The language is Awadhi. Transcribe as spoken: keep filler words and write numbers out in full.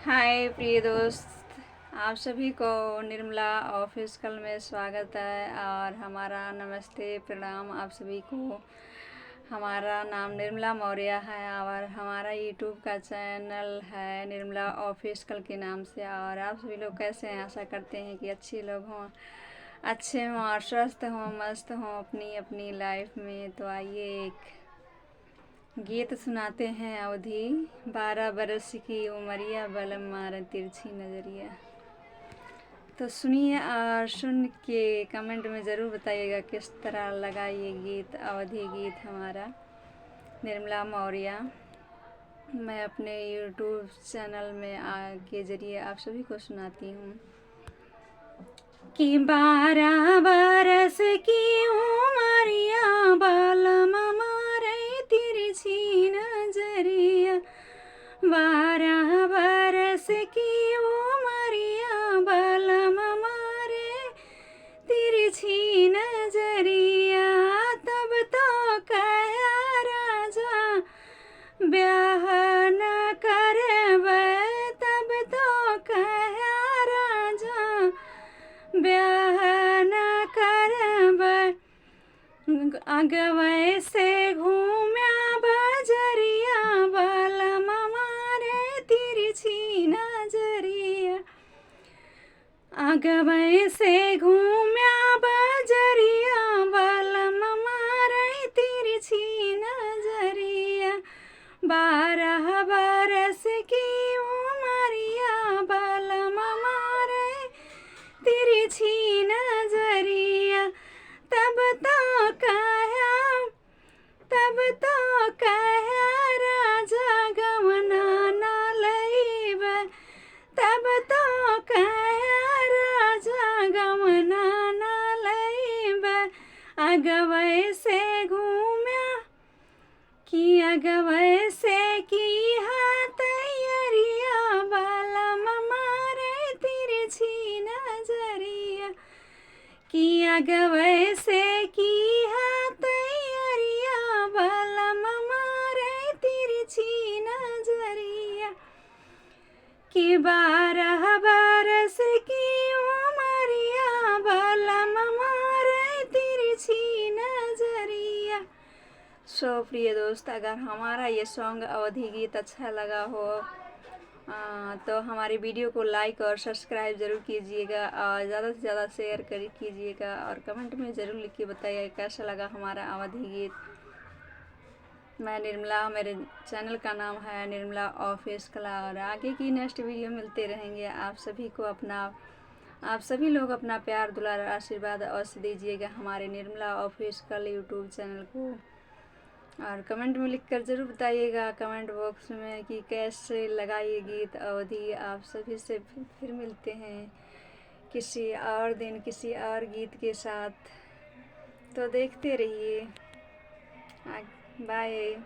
हाय प्रिय दोस्त, आप सभी को निर्मला ऑफिशियल में स्वागत है और हमारा नमस्ते प्रणाम आप सभी को। हमारा नाम निर्मला मौर्य है और हमारा यूट्यूब का चैनल है निर्मला ऑफिशियल के नाम से। और आप सभी लोग कैसे हैं? आशा करते हैं कि अच्छे लोग हों, अच्छे हों और स्वस्थ हों, मस्त हों अपनी अपनी लाइफ में। तो आइए एक गीत सुनाते हैं अवधी। बारह बरस की उमरिया, बलम मारे तिरछी नजरिया। तो सुनिए और सुन के कमेंट में ज़रूर बताइएगा किस तरह लगा ये गीत, अवधी गीत हमारा निर्मला मौर्य। मैं अपने यूट्यूब चैनल में आ के जरिए आप सभी को सुनाती हूँ कि बारह बरस की उमरिया, बलम मारे तिरछी नजरिया। बारह बरस की उमरिया, बलम मारे तिरछी नजरिया। तब तो कहा राजा ब्याह न करबे, तब तो कहा राजा ब्याह न करबे। अगवे से घूम्या बजरिया, बलम मारे तिरछी नजरिया। अगवे से घूम्या बजरिया, बलम मारे तिरछी नजरिया। बारह बरस की उमरिया, बलम मारे तिरछी नजरिया। तब तो कहा, तब तो कहा राजा गवना ना लईबे, तब तो कहा राजा गवना ना लईबे। अगवे से घूम्या कि अगवे से किहा तैयारिया, बलम मारे तिरछी नजरिया। कि अगवे से किहा तैयारिया, बलम मारे तिरछी नजरिया। कि बारह बरस की उमरिया, बलम मारे तिरछी नजरिया। सो प्रिय दोस्त, अगर हमारा ये सॉन्ग अवधी गीत अच्छा लगा हो, आ, तो हमारे वीडियो को लाइक और सब्सक्राइब ज़रूर कीजिएगा और ज़्यादा से ज़्यादा शेयर कर कीजिएगा और कमेंट में ज़रूर लिख के बताइएगा कैसा लगा हमारा अवधी गीत। मैं निर्मला, मेरे चैनल का नाम है निर्मला ऑफिशियल। और आगे की नेक्स्ट वीडियो मिलते रहेंगे। आप सभी को अपना, आप सभी लोग अपना प्यार, दुलार और आशीर्वाद अवश्य दीजिएगा हमारे निर्मला ऑफिशियल यूट्यूब चैनल को। और कमेंट में लिखकर ज़रूर बताइएगा कमेंट बॉक्स में कि कैसे लगा ये गीत अवधी। आप सभी से फिर, फिर मिलते हैं किसी और दिन, किसी और गीत के साथ। तो देखते रहिए। आ, बाय।